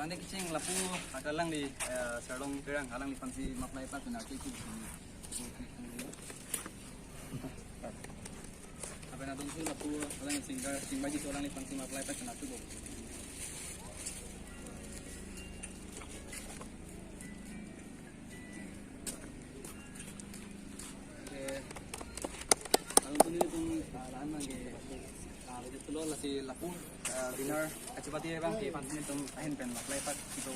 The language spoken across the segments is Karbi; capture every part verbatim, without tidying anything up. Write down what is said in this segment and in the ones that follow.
Ante kecheng lapu alang di, eh, Sarlong Terang, alangliphansi ma-apply pak kena kiki. Lapen adonso lapu alang singer, singbaji so alangliphansi ma-apply pak kena tubo. Oke. Lalu pun ini pun, ah, lahan lagi, ah, begitu lo, lasi lapu, ah, winner kachipate abang ke pantun itum ahin pen apply pak kito.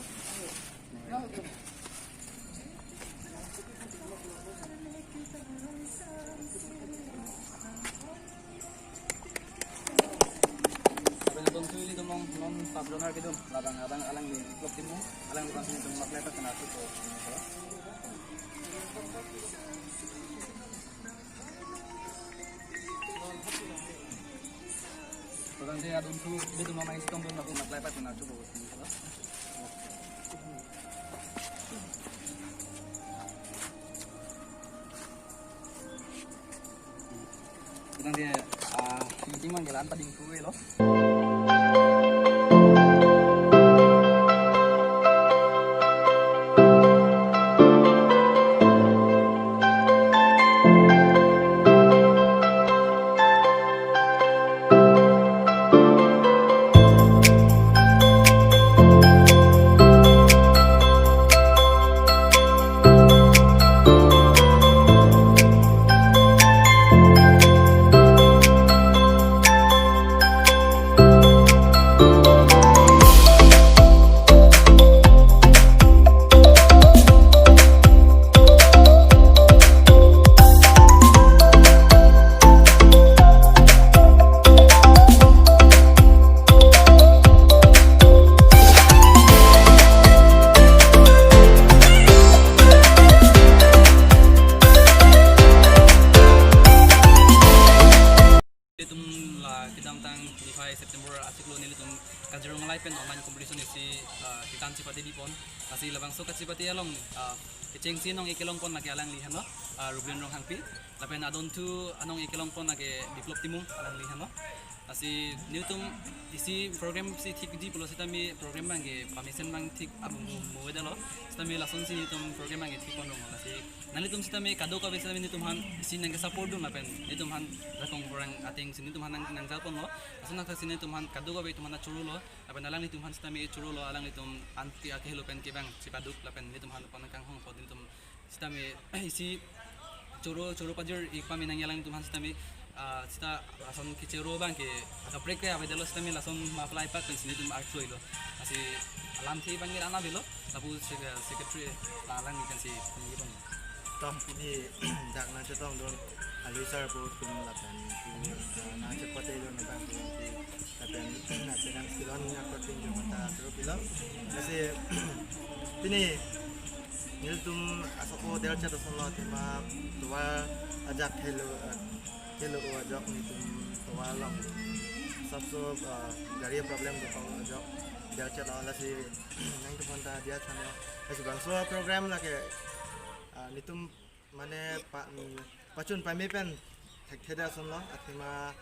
Lapen adonso ilitum non, non sub-zoner kedun, labang abang alangli Biplop Timung, alangliphansi itum ma-apply pak kena tubo. Lapen ante adonso ilitum amai sitong dun lapu ma-apply pak kena tubo. Lapen ante, ah, meeting man jalan pading kue lo. Ilitum la kedamtang niphai September achiklo nelitum Kazirong Alai pen online competition isi, ah, kekan chipate bipon. Lasi labangso kachipate along, ah, kechengsi nong-ekelong pon lake alangli henlo, ah, Rublin Ronghangpi. Lapen adonso anong-ekelong pon lake Biplop Timung, alangli henlo. Lasi nelitum isi program si thikji pulo sitame program abang ke permission abang thik amu mu, mu dalo. Sitame lasonsi nelitum program abang ke thik pon rong. Lasi nanglitum sitame kadokave sitame nelitum aphan isi nangke-support dun lapen nelitum aphan jakong borang atengsi nelitum aphan nang, nangjal ponlo. Lason athaksi nelitum aphan kadokave itum aphan choro lo. Lapen alanglitum aphan sitame choro lo, alanglitum anti akehelo pen kevang chipaduk lapen nelitum aphan pon kanghong po, nelitum sitame isi choro, choro pajir-ik pame nangji alanglitum aphan sitame, ah, sita lason kechoro abang ke akaprek ke avedetlo sitame lason ma-apply pak pensi nelitum artoi lo. Lasi alamthe abang ke la-an avelo, lapu sec-, secretary la alangli pensi pangni bang. Tom pini dak nangchetongdun alui sar pu atum lapen pini, eh, nangchepatedun abang ke lapen nangchetong silon nangkot pinjong mata terus bilang. Lasi pini nelitum asoko delchet asonlo athema tovar ajak helo, eh, helo ajok nelitum tovar along. Sabso, eh, gari problem dokok ajok delchet lo, lasi nangtum aphanta diya channel. Lasi bangso program lake, eh, nelitum mane pa, mm, pachun pame pen thekthedetson lo, athema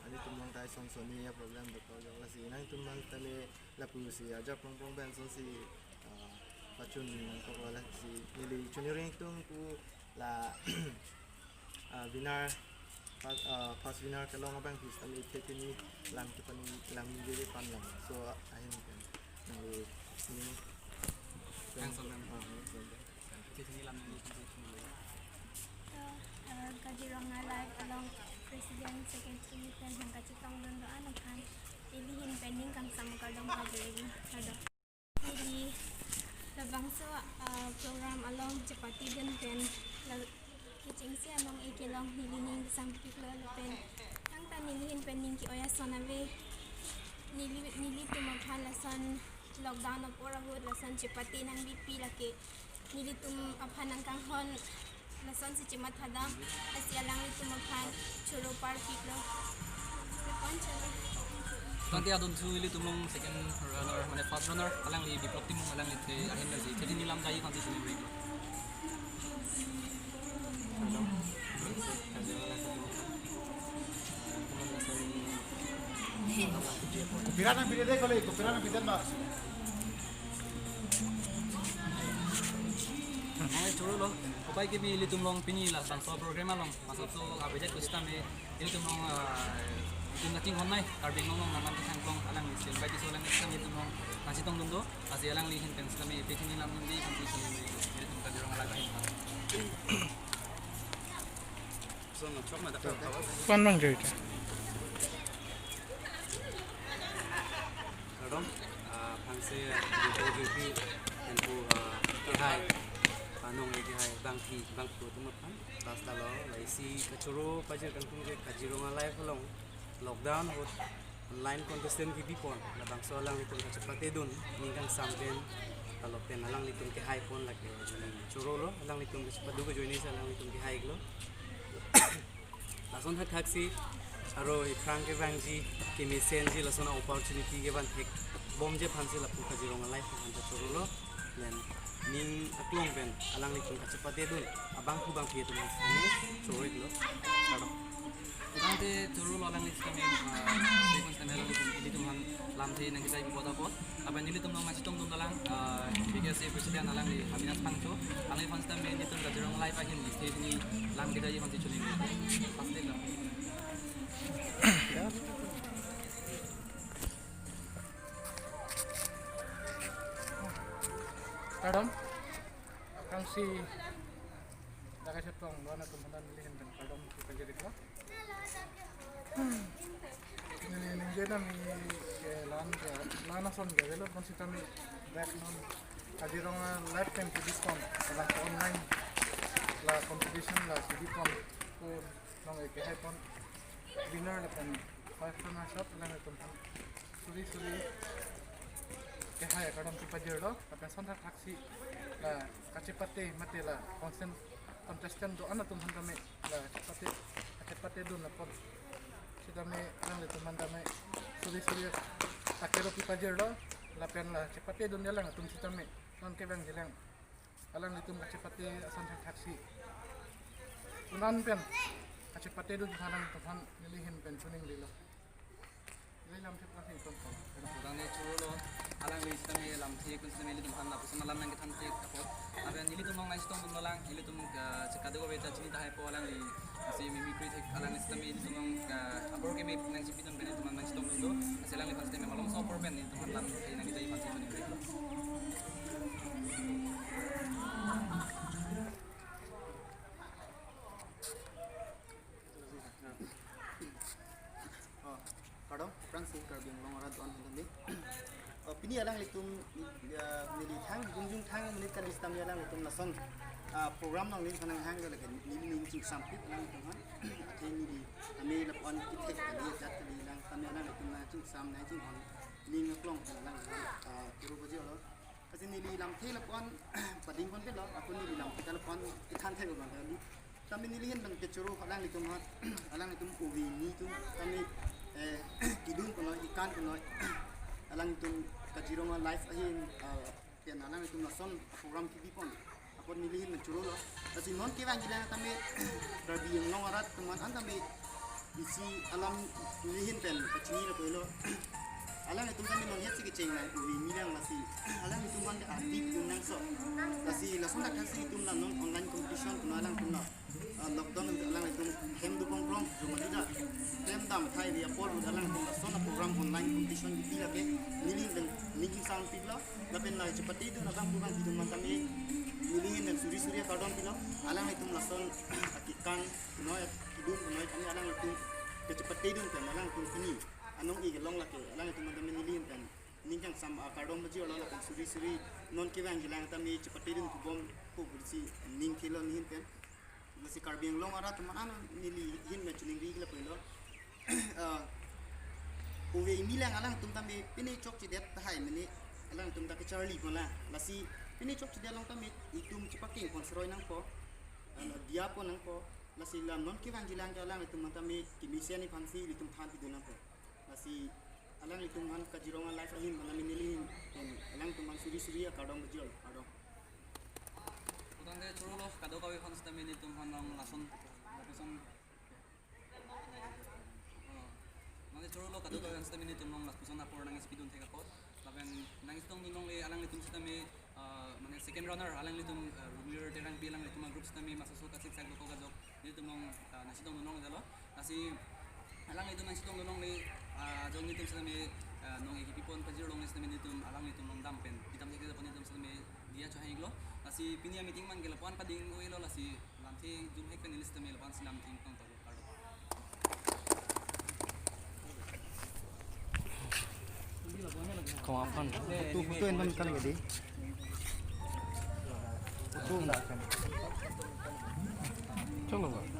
nelitum along ta ison soni aproblem dokok ajok, lasi nangtum aphan tame lapusi ajak pongpong pen sonsi, ah, pachun nangkok lo, lasi neli chunireng tung pu la, ah, winner, first, ah, first winner kelong abang ke sitame isi pini lam kepani lam ningje pan lam. So, ahin pen nangli ini. Yang soal yang, ah, yang soal. Sisi neli lam ningje. To, eh, Kazirong Alai along president, secretary pen nangkachetongdun do-an aphan neli ahin pen ning kangsam kardom pajir-iklo. Kardom. Neli labangso, eh, program along chepatedun pen la kechengsi anong-ekelong neli ning kesangpiklo lapen tangka neli ahin pen ning ke-oi ason ave. Neli, nelitum aphan lason lockdown apor ahut lason chepate nangbipi lake nelitum aphan nangkanghon lasonsi chemathadam, lasi alanglitum aphan choro parpiklo. Tangte adonso ilitum along second runner, mane first runner, alangli Biplop Timung, alangli the ahin lasi, jadi neli lam dai konti sini break. Kopira nangpide de kole, kopira nangpide ma? Nang choro lo, kopai kimi ilitum along pini labangso program along, masapso abedet pusitame ilitum along, ah, ilitum kachinghon nai, Karbi Anglong along nanam kethang along alangli si invite piso alangli sitame ilitum along nangchetongdun do, lasi alangli ahin pen sitame epik hini lam nangdi, kami sitame ilitum Kaziranga Live ahin. Kardom, ah, aphrangsi, ah, video clip pen pu, ah, kehai, ah, nong kehai, bangphi, bangphu atum aphan, basta lo, la isi kachoro pajir kangtung ke Kaziranga Live along, lockdown ahut, online contestant kebipon, labangso alanglitum kachepatedun, ning kangsam pen, lapen alanglitum kehaipon lake, choro lo, alanglitum kachepadu kajoine si alanglitum kehai lo. Lason thakthaksi, aro iphrang kevangji, kemesenji, lason a-opportunity kevan thekbomji aphansi lapu Kaziranga Live aphan ta choro lo, then ning aklong pen, alanglitum kachepatedun, abangphu bangphi atum sitame choro-ik lo. Kardom. Tangte choro lo alangli sitame, ah, sitame alanglitum, ilitum aphan lamthe nangkejai apot apot. Lapen ilitum along nangchetongdun dolang, ah, B K S A President alangli Avinash Phangcho. Alangliphan sitame ilitum Kaziranga Live ahin stage ni lam kejai aphansi choningri. Pasti lo. Kardom. Aphrangsi dak kachetongdun atum aphan neli ahin pen kardom si pajir-ik lo. Neli ningje nami ke lan ke, lan ason ke, velo kon sitame back non Kaziranga Live pen kebipon, la online, la competition la kebipon, ko nong kehaipon, winner lapen five runners up, alanglitum aphan suri suri kehai kardom si pajir lo, lapen son thakthaksi, la kachepate mate la consent contestant do-an atum aphan tame, la chepate, chepatedun apot sitame alanglitum aphan tame suri suri takero pi pajir lo, lapen la chepatedun alanglitum sitame non kevangjilang alanglitum kachepate ason thakthaksi, unan pen kachepatedun alanglitum aphan neli ahin pen choningri lo. Neli lamthe plasing ton ton. Tangte choro lo, alangli sitame lamthe kun sitame ilitum aphan lapuson alam nangkethan thek apot. Lapen ilitum along nangchetongdun dolang, ilitum, ah, chekado kave ta chini tahai po alangli, si mimicry thek alangli sitame ilitum along, ah, abor keme nangchepidun pen ilitum along nangchetongdun do. Si alangliphan sitame malomso apor pen ilitum aphan lamthe nangkejai aphansi choningri. Oh, kardom, aphrangsi Karbi Anglong arat do-an tame. Oh, pini alanglitum, ya, neli thang, jongjung thang, menit kali sitame alanglitum lason, ah, program nangli thanang hang lake, neli ning chingsampik alanglitum aphan. Athe neli, kami lapu-an kethek kali, jat kali lang, kami alanglitum nangchingsam, nangchinghon, ning aklong, alang, ah, choro pajir lo. Lasi neli lamthe lapu-an padingpon pilo, ako neli lamthe lapu-an kethan thek abang kali. Tame neli ahin pen kechoro alanglitum ha, alanglitum ove hini atum tame, eh, kedun punoi, kekan punoi, alanglitum Kaziranga Live ahin, ah, pen alanglitum lason program kebipon apot neli ahin pen choro lo. Lasi non kevangjilang tame Karbi Anglong arat atum aphan tame isi alam neli ahin pen kachini lapu lo. Alanglitum tame non het si kecheng lang, ove hini lang, lasi alanglitum aphan ke arti kedun nangso. Lasi lason thakthaksi itum la non online competition punoi alangtum la, ah, lockdown alanglitum hem dopon krong, jomadi ta hem dam thai ri apor alangtum lason a-program online competition kepi lake neli ahin pen ning chingsampik lo. Lapen la chepatedun abangphu bangphi atum aphan tame neli ahin pen suri suri akardom pilo. Alanglitum lason akekan punoi, akedun punoi, kami alanglitum kachepatedun pen alanglitum pini anong-ik along lake alanglitum aphan tame neli ahin pen ning kangsam akardom pajir lo, lapen suri suri non kevangjilang tame chepatedun pubom ko pusi ning thelo neli ahin pen. Lasi Karbi Anglong arat atum aphan neli ahin pen choningri lapu lo. Ah, ove hini lang alangtum tame pine chokchedet tahai mene alangtum ta kacharli pon lang. Lasi pine chokchedet along tame itum chepakeng pon seroi nangpo, ah, diya pon nangpo. Lasi la non kevangjilang ke alanglitum aphan tame kemesen aphansi ilitum than pidun nangpo. Lasi alanglitum aphan Kaziranga Live ahin aphan tame neli ahin pen alangtum aphan suri suri akardom pajir, kardom. Tangte choro lo, kadokave aphan sitame nelitum aphan along lason lapuson, oh, mane choro lo, kadokave aphan sitame nelitum along lapuson apor nangchepidun thek apot. Lapen nangchetongdun longle alanglitum sitame, ah, mane second runner alanglitum, ah, Rumi Terangpi alanglitum a-group sitame masoso kachekchek dokok ajok nelitum along, ah, nangchetongdun longle lo. Lasi alanglitum nangchetongdun longle, ah, ajok nelitum sitame, ah, nong-e kepipon pajir longle sitame nelitum alanglitum along dam pen, idam thek apot nelitum sitame diya chohang-iklo. Lasi pini a-meeting abang ke lapu-an pading-o-elo, lasi lamthe jumhek pen neli sitame lapu-an si lamthe ingtong tolo, kardom. Kong aphan. Photo, photo enam kali jadi. Photo enam kali. Chalo ba.